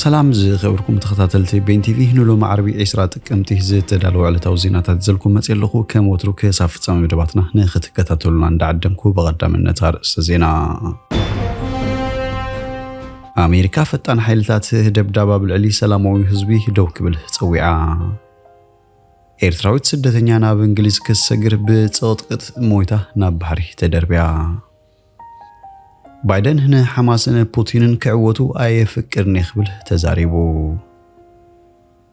ሰላም ዝኸበርኩም ተኸታተልቲ ቤን ቲቪ፣ ንሎሚ ዓርቢ ዕስራ ጥቅምቲ ዝተዳለወ ዕለታዊ ዜናታት ዘልኩም መፅእ ኣለኹ። ከም ወትሩ ክሳብ ፍጻሜ መደባትና ንኽትከታተሉና እንዳዓደምኩ፣ ብቐዳምነት ኣርእስተ ዜና። ኣሜሪካ ፈጣን ሓይልታት ደብዳብ ኣብ ልዕሊ ሰላማዊ ህዝቢ ደው ክብል ጸዊዓ። ኤርትራዊት ስደተኛ ናብ እንግሊዝ ክትሰግር ብጽቕጥቅጥ ሞይታ ናብ ባሕሪ ተደርብያ። ባይደን ንሓማስን ፑቲንን ክዕወቱ ኣየፍቅድን እየ ክብል ተዛሪቡ።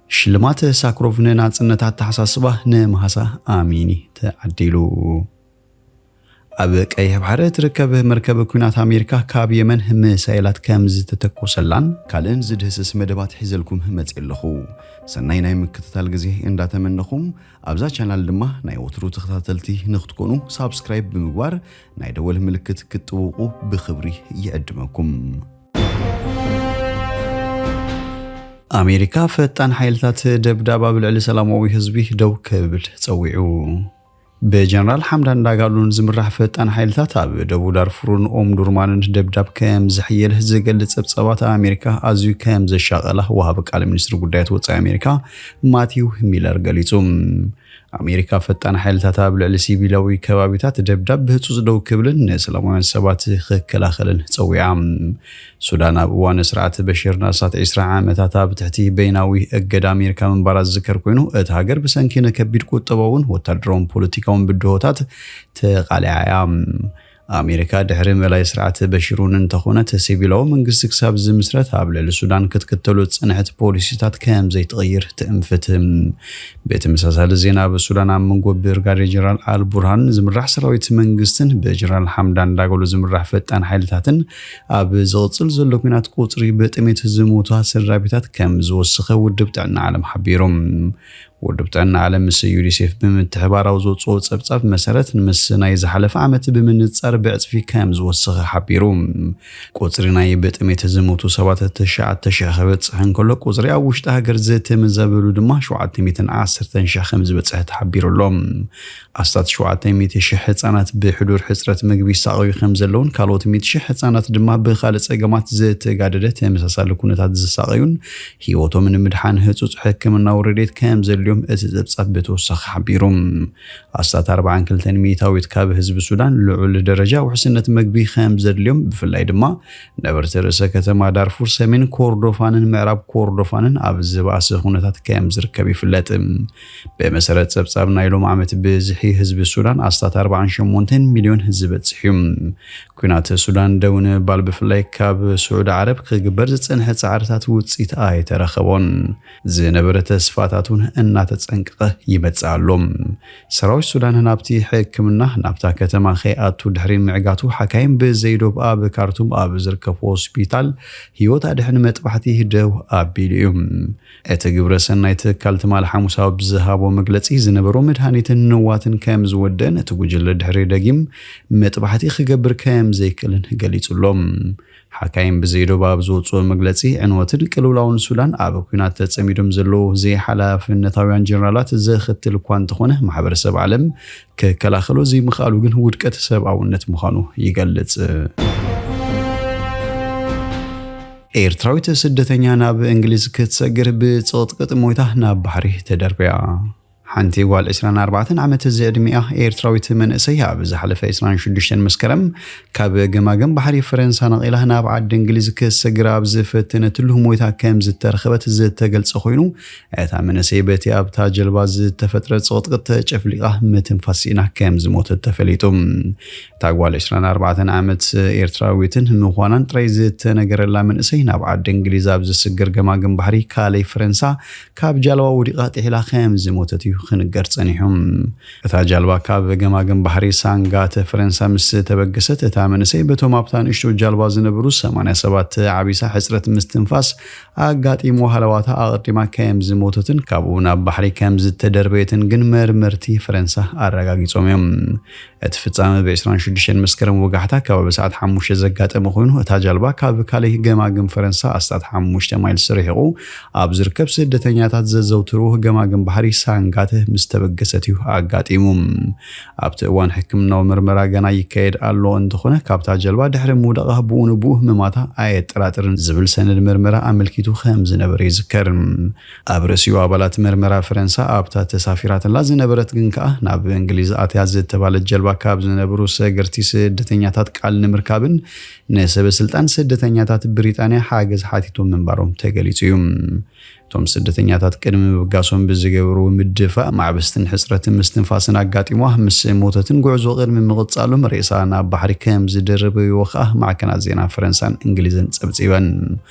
ሽልማት ሳክሮቭ ንናጽነት ኣተሓሳስባ ንምሃሳ ኣሚኒ ተዓዲሉ። ኣብ ቀይሕ ባሕሪ እትርከብ መርከብ ኲናት ኣሜሪካ ካብ የመን ሚሳይላት ከም ዝተተኮሰላን ካልእን ዝድህስስ መደባት ሒዘልኩም መፅእ ኣለኹ። ሰናይ ናይ ምክትታል ግዜ እንዳተመነኹም፣ ኣብዛ ቻናል ድማ ናይ ወትሩ ተኸታተልቲ ንክትኮኑ ሳብስክራይብ ብምግባር ናይ ደወል ምልክት ክትጥውቁ ብክብሪ ይዕድመኩም። ኣሜሪካ ፈጣን ሓይልታት ደብዳብ ኣብ ልዕሊ ሰላማዊ ህዝቢ ደው ክብል ጸዊዑ። ብጀነራል ሓምዳን ዳጋሎን ዝምራሕ ፈጣን ሓይልታት ኣብ ደቡብ ዳርፉርን ኦምዱርማንን ደብዳብ ከም ዝሕየል ዝገልጽ ጸብጻባት ኣሜሪካ ኣዝዩ ከም ዘሻቐላ ወሃቢ ቃል ሚኒስትሪ ጉዳያት ወጻኢ ኣሜሪካ ማቲው ሚለር ገሊጹ። ኣሜሪካ ፈጣን ሓይልታት ኣብ ልዕሊ ሲቪላዊ ከባቢታት ደብዳብ ብህጹጽ ደው ክብልን ንሰላማውያን ሰባት ክከላኸልን ጸዊዓ። ሱዳን ኣብ እዋን ስርዓት በሽር ንኣስታት ዕስራ ዓመታት ኣብ ትሕቲ በይናዊ እገዳ ኣሜሪካ ምንባራ ዝዝከር ኮይኑ፣ እታ ሃገር ብሰንኪ ንከቢድ ቁጠባውን ወታደራውን ፖለቲካውን ብድሆታት ተቓሊዓ እያ። ኣሜሪካ ድሕሪ ምእላይ ስርዓት በሽር እውን እንተኾነት፣ ሲቪላዊ መንግስቲ ክሳብ ዝምስረት ኣብ ልዕሊ ሱዳን ክትክተሎ ዝጸንሐት ፖሊሲታት ከም ዘይትቕይር ትእንፍት። ብተመሳሳሊ ዜና፣ ኣብ ሱዳን ኣብ መንጎ ብርጋዴር ጀነራል ኣል ቡርሃን ዝምራሕ ሰራዊት መንግስትን ብጀነራል ሓምዳን ዳጎሎ ዝምራሕ ፈጣን ሓይልታትን ኣብ ዝቕጽል ዘሎ ኲናት ቁጽሪ ብጥሜት ዝሞቱ ስድራ ቤታት ከም ዝወሰኸ ውድብ ጥዕና ዓለም ሓቢሩ። ውድብ ጥዕና ዓለም ምስ ዩኒሴፍ ብምትሕባራዊ ዘውፅኦ ጸብጻብ መሰረት፣ ምስ ናይ ዝሓለፈ ዓመት ብምንጻር ብዕጽፊ ከም ዝወሰኸ ሓቢሩ። ቁጽሪ ናይ ብጥሜት ዝሞቱ ሰባት ትሽዓተ ሽሕ ክበጽሕ እንከሎ፣ ቁጽሪ ኣብ ውሽጢ ሃገር ዝተመዛበሉ ድማ ሸውዓተ ሚእትን ዓሰርተን ሽሕ ከም ዝበጽሐ ተሓቢሩ ኣሎ። ኣስታት ሸውዓተ ሚእቲ ሽሕ ህጻናት ብሕዱር ሕጽረት ምግቢ ይሳቐዩ ከም ዘለውን፣ ካልኦት ሚእቲ ሽሕ ህጻናት ድማ ብኻልእ ጸገማት ዝተጋደደ ተመሳሳሊ ኩነታት ዝሳቐዩን ህይወቶም ንምድሓን ህጹጽ ሕክምናዊ ረድኤት ከም ዘድልዮም እቲ ጸብጻብ ብተወሳኺ ሓቢሩ። ኣስታት ኣርባዓን ክልተን ሚእታዊት ካብ ህዝቢ ሱዳን ልዑል ደረጃ ውሕስነት መግቢ ከም ዘድልዮም፣ ብፍላይ ድማ ነበርቲ ርእሰ ከተማ ዳርፉር ሰሜን ኮርዶፋንን ምዕራብ ኮርዶፋንን ኣብ ዝበኣሰ ኩነታት ከም ዝርከብ ይፍለጥ። ብመሰረት ጸብጻብ ናይ ሎም ዓመት ብዝሒ ህዝቢ ሱዳን ኣስታት ኣርባዓን ሸሞንተን ሚልዮን ዝበጽሕ እዩ። ኲናት ሱዳን ደው ንምባል ብፍላይ ካብ ስዑዲ ዓረብ ክግበር ዝጸንሐ ጻዕርታት ውጽኢት ኣይተረኸቦን። ዝነበረ ተስፋታት እውን እናተጸንቀቐ ይመጽእ ኣሎ። ሰራዊት ሱዳን ናብቲ ሕክምና ናብታ ከተማ ከይኣቱ ድሕሪ ምዕጋቱ፣ ሓካይም ብዘይዶብ ኣብ ካርቱም ኣብ ዝርከብ ሆስፒታል ህይወት ኣድሕን መጥባሕቲ ደው ኣቢሉ እዩ። እቲ ግብረ ሰናይ ትካል ትማሊ ሓሙስ ኣብ ዝሃቦ መግለጺ፣ ዝነበሮ መድሃኒትን ንዋትን ከም ዝወደአን እቲ ጉጅለ ድሕሪ ደጊም መጥባሕቲ ክገብር ከም ዘይክእልን ገሊጹ ኣሎ። ሓካይም ብዘይዶብ ኣብ ዝወጽኦ መግለጺ፣ ዕንወትን ቅልውላውን ሱዳን ኣብ ኲናት ተጸሚዶም ዘለዉ ዘይሓላፍነታውያን ጀነራላት ዘኽትል እኳ እንተኾነ፣ ማሕበረሰብ ዓለም ክከላኸሎ ዘይምኽኣሉ ግን ውድቀት ሰብኣውነት ምዃኑ ይገልጽ። ኤርትራዊት ስደተኛ ናብ እንግሊዝ ክትሰግር ብጽቕጥቅጥ ሞይታ ናብ ባሕሪ ተደርብያ። ሓንቲ ጓል ዕስራን ኣርባዕተን ዓመት ዝዕድሚኣ ኤርትራዊት መንእሰይ፣ ኣብ ዝሓለፈ ዕስራን ሽዱሽተን መስከረም ካብ ገማግም ባሕሪ ፈረንሳ ነቒላ ናብ ዓዲ እንግሊዝ ክትሰግር ኣብ ዝፈተነትሉ ሞይታ ከም ዝተረኸበት ዝተገልጸ ኮይኑ፣ እታ መንእሰይ በቲ ኣብታ ጀልባ ዝተፈጥረ ጽቕጥቅጥ ተጨፍሊቓ ምትንፋስ ስኢና ከም ዝሞተት ተፈሊጡ። እታ ጓል ዕስራን ኣርባዕተን ዓመት ኤርትራዊትን ምዃናን ጥራይ ዝተነገረላ መንእሰይ፣ ናብ ዓዲ እንግሊዝ ኣብ ዝስግር ገማግም ባሕሪ ካለይ ፈረንሳ ካብ ጃልባ ወዲቓ ጥሒላ ከም ዝሞተት እዩ ክንገር ጸኒሑ። እታ ጃልባ ካብ ገማግም ባሕሪ ሳንጋተ ፈረንሳ ምስ ተበገሰት፣ እታ መንእሰይ በቶም ኣብታ ንእሽቶ ጃልባ ዝነበሩ ሰማንያ ሰባት ዓቢሳ ሕጽረት ምስትንፋስ ኣጋጢሞ ሃለዋታ ኣቐዲማ ከም ዝሞተትን ካብኡ ናብ ባሕሪ ከም ዝተደርበየትን ግን መርመርቲ ፈረንሳ ኣረጋጊጾም እዮም። እቲ ፍጻመ ብ ዕስራን ሽዱሽተን መስከረም ወጋሕታ ከባቢ ሰዓት ሓሙሽተ ዘጋጠመ ኮይኑ፣ እታ ጃልባ ካብ ካልእ ገማግም ፈረንሳ ኣስታት ሓሙሽተ ማይልስ ርሒቑ ኣብ ዝርከብ ስደተኛታት ዘዘውትሩ ገማግም ባሕሪ ሳንጋተ ምስ ተበገሰት እዩ ኣጋጢሙ። ኣብቲ እዋን ሕክምናዊ ምርመራ ገና ይካየድ ኣሎ እንተኾነ፣ ካብታ ጀልባ ድሕሪ ምውዳቓ ብኡ ንብኡ ምማታ ኣየጠራጥርን ዝብል ሰነድ ምርመራ ኣመልኪቱ ከም ዝነበረ ይዝከር። ኣብ ርእሲኡ ኣባላት ምርመራ ፈረንሳ ኣብታ ተሳፊራትላ ዝነበረት ግን ከኣ ናብ እንግሊዝ ኣትያ ዝተባለት ጀልባ ካብ ዝነበሩ ሰገርቲ ስደተኛታት ቃል ንምርካብን ንሰበ ስልጣን ስደተኛታት ብሪጣንያ ሓገዝ ሓቲቶም ምንባሮም ተገሊጹ እዩ። እቶም ስደተኛታት ቅድሚ ምብጋሶም ብዝገበርዎ ምድፋእ ማዕበስትን ሕጽረትን ምስትንፋስን ኣጋጢሟ ምስ ሞተትን ጉዕዞ ቅድሚ ምቕጻሎም ሬሳ ናብ ባሕሪ ከም ዝደረበይዎ ከኣ ማዕከናት ዜና ፈረንሳን እንግሊዝን ጸብጺበን።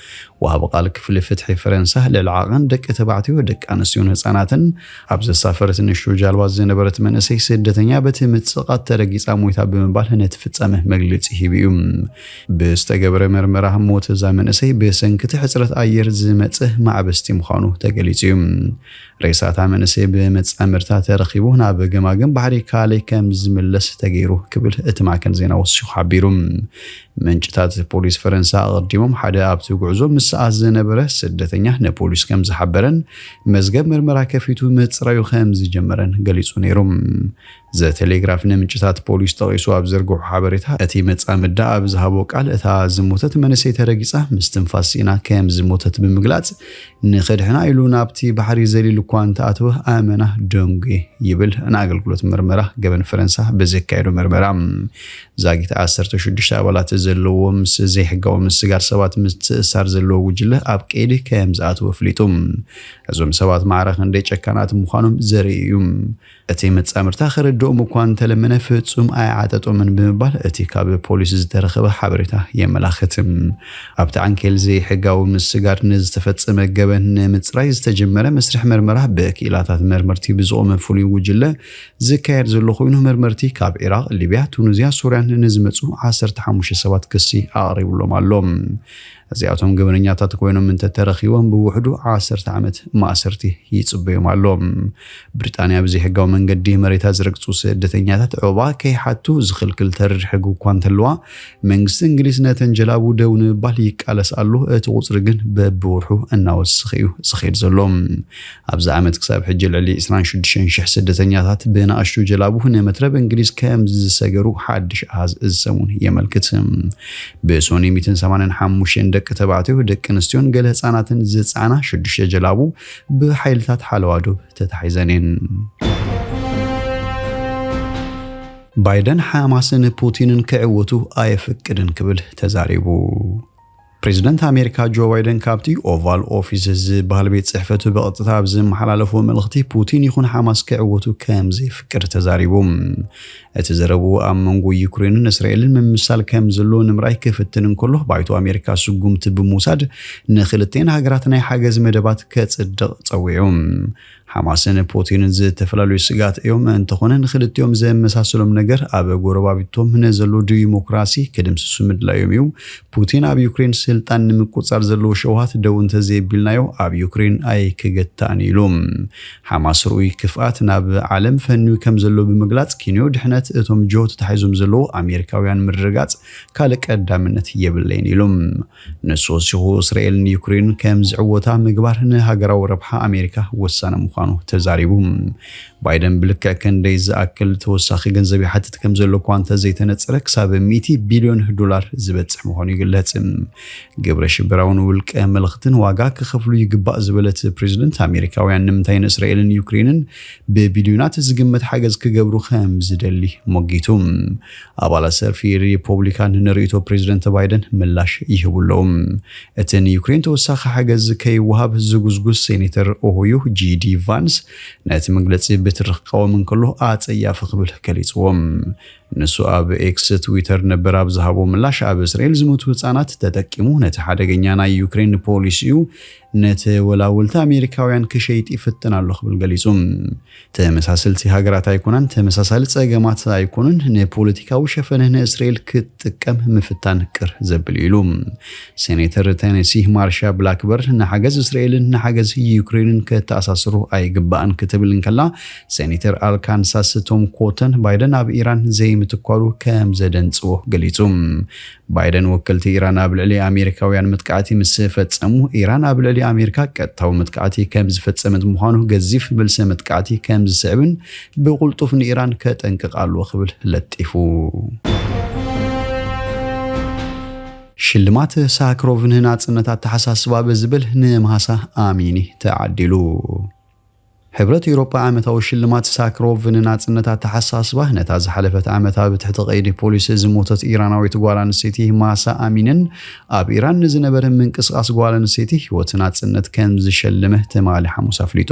ወሃቢ ቃል ክፍሊ ፍትሒ ፈረንሳ ልዕሊ ዓቐን ደቂ ተባዕትዮ፣ ደቂ ኣንስትዮን ህጻናትን ኣብ ዘሳፈረት ንእሽቶ ጃልባ ዝነበረት መንእሰይ ስደተኛ በቲ ምጽቓት ተረጊጻ ሞይታ ብምባል ነቲ ፍጻመ መግለጺ ሂቡ እዩ። ብዝተገበረ መርመራ ሞት እዛ መንእሰይ ብሰንኪ እቲ ሕጽረት ኣየር ዝመጽእ ማዕበስቲ ምዃኑ ተገሊጹ እዩ። ሬሳታ መንእሰይ ብመጻምርታ ተረኺቡ ናብ ገማግም ባሕሪ ካሌ ከም ዝምለስ ተገይሩ ክብል እቲ ማዕከን ዜና ወሲኹ ሓቢሩ። ምንጭታት ፖሊስ ፈረንሳ ኣቐዲሞም ሓደ ኣብቲ ጉዕዞ ምስኣ ዝነበረ ስደተኛ ንፖሊስ ከም ዝሓበረን መዝገብ ምርመራ ከፊቱ ምጽራዩ ከም ዝጀመረን ገሊጹ ነይሩ። ዘቴሌግራፍ ንምንጭታት ፖሊስ ጠቒሱ ኣብ ዘርግሖ ሓበሬታ፣ እቲ መጻምዳ ኣብ ዝሃቦ ቃል እታ ዝሞተት መንእሰይ ተረጊጻ ምስትንፋስ ስኢና ከም ዝሞተት ብምግላጽ፣ ንኸድሕና ኢሉ ናብቲ ባሕሪ ዘሊሉ እኳ እንተኣተወ ኣመና ደንጉየ ይብል ንኣገልግሎት ምርመራ ገበን ፈረንሳ ብዘካየዶ ምርመራ። ዛጊት ዓሰርተ ሽዱሽተ ኣባላት ዘለዎ ምስ ዘይሕጋዊ ምስጋር ሰባት ምትእስሳር ዘለዎ ጉጅለ ኣብ ቀይዲ ከም ዝኣተወ ኣፍሊጡ። እዞም ሰባት ማዕረ ክንደይ ጨካናት ምዃኖም ዘርኢ እዩ። እቲ መጻምድታ ከረድኦም እኳ እንተለመነ ፍጹም ኣይዓጠጦምን ብምባል እቲ ካብ ፖሊስ ዝተረኸበ ሓበሬታ የመላኽት። ኣብቲ ዓንኬል ዘይሕጋዊ ምስጋር ንዝተፈጸመ ገበን ንምጽራይ ዝተጀመረ መስርሕ መርመራ ብክኢላታት መርመርቲ ብዝቖመ ፍሉይ ጉጅለ ዝካየድ ዘሎ ኮይኑ፣ መርመርቲ ካብ ዒራቕ፣ ሊብያ፣ ቱኒዝያ፣ ሱርያን ንዝመጹ ዓሰርተ ሓሙሽተ ሰባት ክሲ ኣቕሪብሎም ኣሎ። እዚኣቶም ገበነኛታት ኮይኖም እንተተረኺቦም ብውሕዱ ዓሰርተ ዓመት ማእሰርቲ ይጽበዮም ኣሎ። ብሪጣንያ ብዘይሕጋዊ መንገዲ መሬታ ዝረግጹ ስደተኛታት ዑቕባ ከይሓቱ ዝኽልክል ተሪር ሕጊ እኳ እንተለዋ፣ መንግስቲ እንግሊዝ ነተን ጀላቡ ደው ንምባል ይቃለስ ኣሎ። እቲ ቁጽሪ ግን በብወርሑ እናወሰኸ እዩ ዝኸይድ ዘሎ። ኣብዚ ዓመት ክሳብ ሕጂ ልዕሊ ዕስራን ሽዱሽተን ሽሕ ስደተኛታት ብንኣሽቱ ጀላቡ ንመትረብ እንግሊዝ ከም ዝሰገሩ ሓድሽ ኣሃዝ እዚ ሰሙን የመልክት። ብሶኒ ሚእትን ሰማንያን ሓሙሽተን ደቂ ተባዕትዮ፣ ደቂ ኣንስትዮን ገለ ህጻናትን ዝጸዓና ሽዱሽተ ጀላቡ ብሓይልታት ሓለዋ ዶብ ተታሒዘን እየን። ባይደን ሓማስን ፑቲንን ክዕወቱ ኣየፍቅድን ክብል ተዛሪቡ። ፕሬዚደንት ኣሜሪካ ጆ ባይደን ካብቲ ኦቫል ኦፊስ ዝበሃል ቤት ጽሕፈቱ ብቐጥታ ኣብ ዝመሓላለፎ መልእኽቲ፣ ፑቲን ይኹን ሓማስ ክዕወቱ ከም ዘይፍቅድ ተዛሪቡ። እቲ ዘረብኡ ኣብ መንጎ ዩክሬንን እስራኤልን ምምሳል ከም ዘሎ ንምርኣይ ክፍትን እንከሎ፣ ባይቶ ኣሜሪካ ስጉምቲ ብምውሳድ ንክልቴን ሃገራት ናይ ሓገዝ መደባት ከጽድቕ ጸዊዑ። ሓማስን ፑቲንን ዝተፈላለዩ ስግኣት እዮም፣ እንተኾነ ንክልቲኦም ዘመሳስሎም ነገር ኣብ ጎረባብቶም ንዘሎ ዲሞክራሲ ክድምስሱ ምድላዮም እዩ። ፑቲን ኣብ ዩክሬን ስልጣን ንምቁጻር ዘለዎ ሸውሃት ደው እንተዘየቢልናዮ ኣብ ዩክሬን ኣይክገታእን ኢሉ። ሓማስ ርኡይ ክፍኣት ናብ ዓለም ፈንዩ ከም ዘሎ ብምግላጽ፣ ኪንዮ ድሕነት እቶም ጆ ተታሒዞም ዘለዉ ኣሜሪካውያን ምርግጋጽ ካልእ ቀዳምነት የብለይን ኢሉ። ንሱ ወሲኹ፣ እስራኤልን ዩክሬንን ከም ዝዕወታ ምግባር ንሃገራዊ ረብሓ ኣሜሪካ ወሳኒ ምዃኑ ተዛሪቡ። ባይደን ብልክዕ ክንደይ ዝኣክል ተወሳኺ ገንዘብ ይሓትት ከም ዘሎ እኳ እንተዘይተነጸረ፣ ክሳብ ሚእቲ ቢልዮን ዶላር ዝበጽሕ ምዃኑ ይግለጽ። ግብረ ሽበራውን ውልቀ መለኽትን ዋጋ ክኸፍሉ ይግባእ ዝበለት ፕሬዚደንት፣ ኣሜሪካውያን ንምንታይ ንእስራኤልን ዩክሬንን ብቢልዮናት ዝግመት ሓገዝ ክገብሩ ከም ዝደሊ ሞጊቱ። ኣባላት ሰልፊ ሪፖብሊካን ንርእይቶ ፕሬዚደንት ባይደን ምላሽ ይህቡ ኣለዉ። እቲ ንዩክሬን ተወሳኺ ሓገዝ ከይወሃብ ዝጉዝጉዝ ሴኔተር ኦሆዮ ጂ ዲ ቫንስ ነቲ መግለጺ ብትሪ ክቃወም እንከሎ ኣጸያፊ ክብል ገሊጽዎ። ንሱ ኣብ ኤክስ፣ ትዊተር ነበር፣ ኣብ ዝሃቦ ምላሽ፣ ኣብ እስራኤል ዝሞቱ ህጻናት ተጠቂሙ ነቲ ሓደገኛ ናይ ዩክሬን ፖሊሲኡ ነቲ ወላውልቲ ኣሜሪካውያን ክሸይጥ ይፍትን ኣሎ ክብል ገሊጹ። ተመሳሰልቲ ሃገራት ኣይኮናን፣ ተመሳሳሊ ጸገማት ኣይኮኑን፣ ንፖለቲካዊ ሸፈነ ንእስራኤል ክትጥቀም ምፍታን ቅር ዘብል እዩ ኢሉ። ሴኔተር ቴነሲ ማርሻ ብላክበርድ ንሓገዝ እስራኤልን ንሓገዝ ዩክሬንን ከተኣሳስሩ ኣይግባእን ክትብል እንከላ፣ ሴኔተር ኣርካንሳስ ቶም ኮተን ባይደን ኣብ ኢራን ዘይ ምትኳሉ ከም ዘደንጽዎ ገሊጹ። ባይደን፣ ወከልቲ ኢራን ኣብ ልዕሊ ኣሜሪካውያን መጥቃዕቲ ምስ ፈጸሙ፣ ኢራን ኣብ ልዕሊ ኣሜሪካ ቀጥታዊ መጥቃዕቲ ከም ዝፈጸመት ምዃኑ፣ ገዚፍ ብልሰ መጥቃዕቲ ከም ዝስዕብን ብቕልጡፍ ንኢራን ከጠንቅቕ ኣለዎ ክብል ለጢፉ። ሽልማት ሳክሮቭ ንናጽነት ኣተሓሳስባ ብዝብል ንማሳ ኣሚኒ ተዓዲሉ። ሕብረት ኤውሮጳ ዓመታዊ ሽልማት ሳክሮቭ ንናጽነት ኣተሓሳስባ ነታ ዝሓለፈት ዓመት ኣብ ትሕቲ ቀይዲ ፖሊስ ዝሞተት ኢራናዊት ጓል ኣንስተይቲ ማሳ ኣሚንን ኣብ ኢራን ንዝነበረ ምንቅስቓስ ጓል ኣንስተይቲ ህይወት ናጽነት ከም ዝሸልመ ትማሊ ሓሙስ ኣፍሊጡ።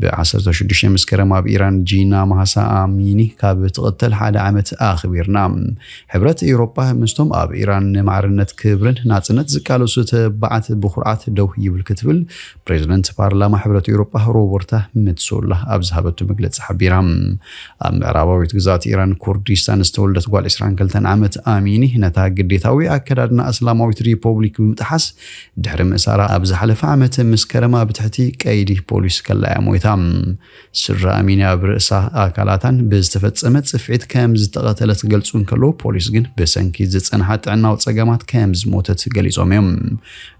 ብ ዓሰርተ ሽዱሽተ መስከረም ኣብ ኢራን ጂና ማሳ ኣሚኒ ካብ ትቕተል ሓደ ዓመት ኣኽቢርና። ሕብረት ኤውሮጳ ምስቶም ኣብ ኢራን ንማዕርነት፣ ክብርን ናጽነት ዝቃለሱ ተባዓት ብኹርዓት ደው ይብል ክትብል ፕሬዝደንት ፓርላማ ሕብረት ኤውሮጳ ሮበርታ መትሶላ ኣብ ዝሃበቱ መግለጺ ሓቢራ። ኣብ ምዕራባዊት ግዛት ኢራን ኩርዲስታን ዝተወልደት ጓል ዕስራን ክልተን ዓመት ኣሚኒ፣ ነታ ግዴታዊ ኣከዳድና እስላማዊት ሪፖብሊክ ብምጥሓስ ድሕሪ ምእሳራ ኣብ ዝሓለፈ ዓመት መስከረም ኣብ ትሕቲ ቀይዲ ፖሊስ ከላ እያ ሞይታ። ስድራ ኣሚኒ ኣብ ርእሳ ኣካላታን ብዝተፈጸመ ጽፍዒት ከም ዝተቐተለት ክገልጹ እንከለዉ፣ ፖሊስ ግን ብሰንኪ ዝጸንሓ ጥዕናዊ ጸገማት ከም ዝሞተት ገሊጾም እዮም።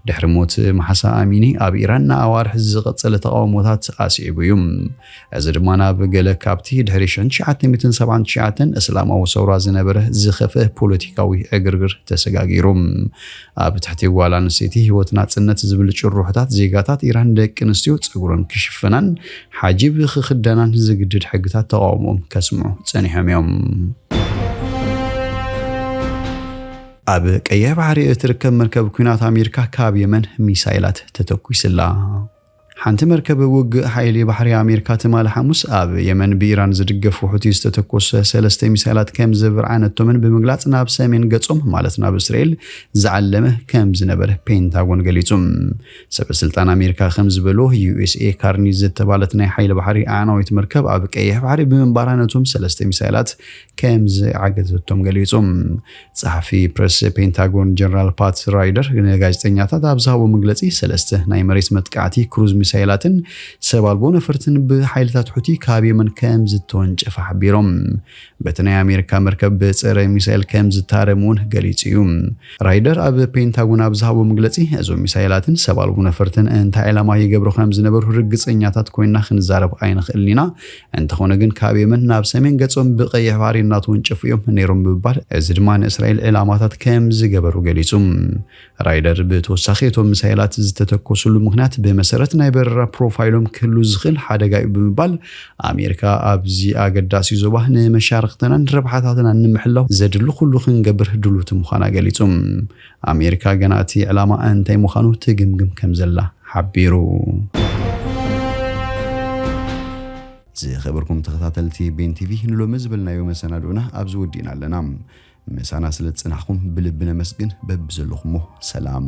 ድሕሪ ሞት ማሓሳ ኣሚኒ፣ ኣብ ኢራን ንኣዋርሕ ዝቐጸለ ተቓውሞታት ኣስዒቡ እዩ። እዚ ድማ ናብ ገለ ካብቲ ድሕሪ ሽሕን ትሽዓተ ሚእትን ሰብዓን ትሽዓተን እስላማዊ ሰውራ ዝነበረ ዝኸፍአ ፖለቲካዊ ዕግርግር ተሰጋጊሩ። ኣብ ትሕቲ ጓል ኣንስተይቲ ህይወት ናጽነት ዝብል ጭርሖታት፣ ዜጋታት ኢራን ደቂ ኣንስትዮ ጸጉረን ክሽፍናን ሓጂብ ክኽደናን ዝግድድ ሕግታት ተቓውሞኦም ከስምዑ ጸኒሖም እዮም። ኣብ ቀይሕ ባሕሪ እትርከብ መርከብ ኲናት ኣሜሪካ ካብ የመን ሚሳይላት ተተኲስላ። ሓንቲ መርከብ ውግእ ሓይሊ ባሕሪ ኣሜሪካ ትማሊ ሓሙስ ኣብ የመን ብኢራን ዝድገፉ ሑቲ ዝተተኮሰ ሰለስተ ሚሳይላት ከም ዘብርዓነቶምን ብምግላጽ፣ ናብ ሰሜን ገጾም፣ ማለት ናብ እስራኤል ዝዓለመ ከም ዝነበረ ፔንታጎን ገሊጹ። ሰበ ስልጣን ኣሜሪካ ከም ዝበልዎ፣ ዩ ኤስ ኤ ካርኒ ዝተባለት ናይ ሓይሊ ባሕሪ ኣዕናዊት መርከብ ኣብ ቀይሕ ባሕሪ ብምንባራ ነቶም ሰለስተ ሚሳይላት ከም ዝዓገተቶም ገሊጹ። ጸሓፊ ፕረስ ፔንታጎን ጀነራል ፓት ራይደር ንጋዜጠኛታት ኣብ ዝሃቦ መግለጺ፣ ሰለስተ ናይ መሬት መጥቃዕቲ ክሩዝ ሚሳይላትን ሰብ ኣልቦ ነፈርትን ብሓይልታት ሑቲ ካብ የመን ከም ዝተወንጨፈ ሓቢሮም። በቲ ናይ ኣሜሪካ መርከብ ብጸረ ሚሳይል ከም ዝታረም እውን ገሊጹ እዩ። ራይደር ኣብ ፔንታጎን ኣብ ዝሃቦ መግለጺ፣ እዞም ሚሳይላትን ሰብ ኣልቦ ነፈርትን እንታይ ዕላማ ይገብሩ ከም ዝነበሩ ርግጸኛታት ኮይና ክንዛረብ ኣይንኽእልን ኢና። እንተኾነ ግን፣ ካብ የመን ናብ ሰሜን ገጾም ብቀይሕ ባሕሪ እናተወንጨፉ እዮም ነይሮም ብምባል፣ እዚ ድማ ንእስራኤል ዕላማታት ከም ዝገበሩ ገሊጹ። ራይደር ብተወሳኺ፣ እቶም ሚሳይላት ዝተተኮሱሉ ምኽንያት ብመሰረት ናይ በረራ ፕሮፋይሎም ክህሉ ዝኽእል ሓደጋ እዩ ብምባል፣ ኣሜሪካ ኣብዚ ኣገዳሲ ዞባ ንመሻርኽትናን ረብሓታትናን ንምሕላው ዘድሊ ኩሉ ክንገብር ድሉት ምዃና ገሊጹ። ኣሜሪካ ገና እቲ ዕላማ እንታይ ምዃኑ ትግምግም ከም ዘላ ሓቢሩ። ዝኸበርኩም ተኸታተልቲ ቤን ቲቪ፣ ንሎሚ ዝበልናዮ መሰናድኦና ኣብዚ ወዲእና ኣለና። ምሳና ስለ ዝጸናሕኩም ብልቢ ነመስግን። በብዘለኹሞ ሰላም።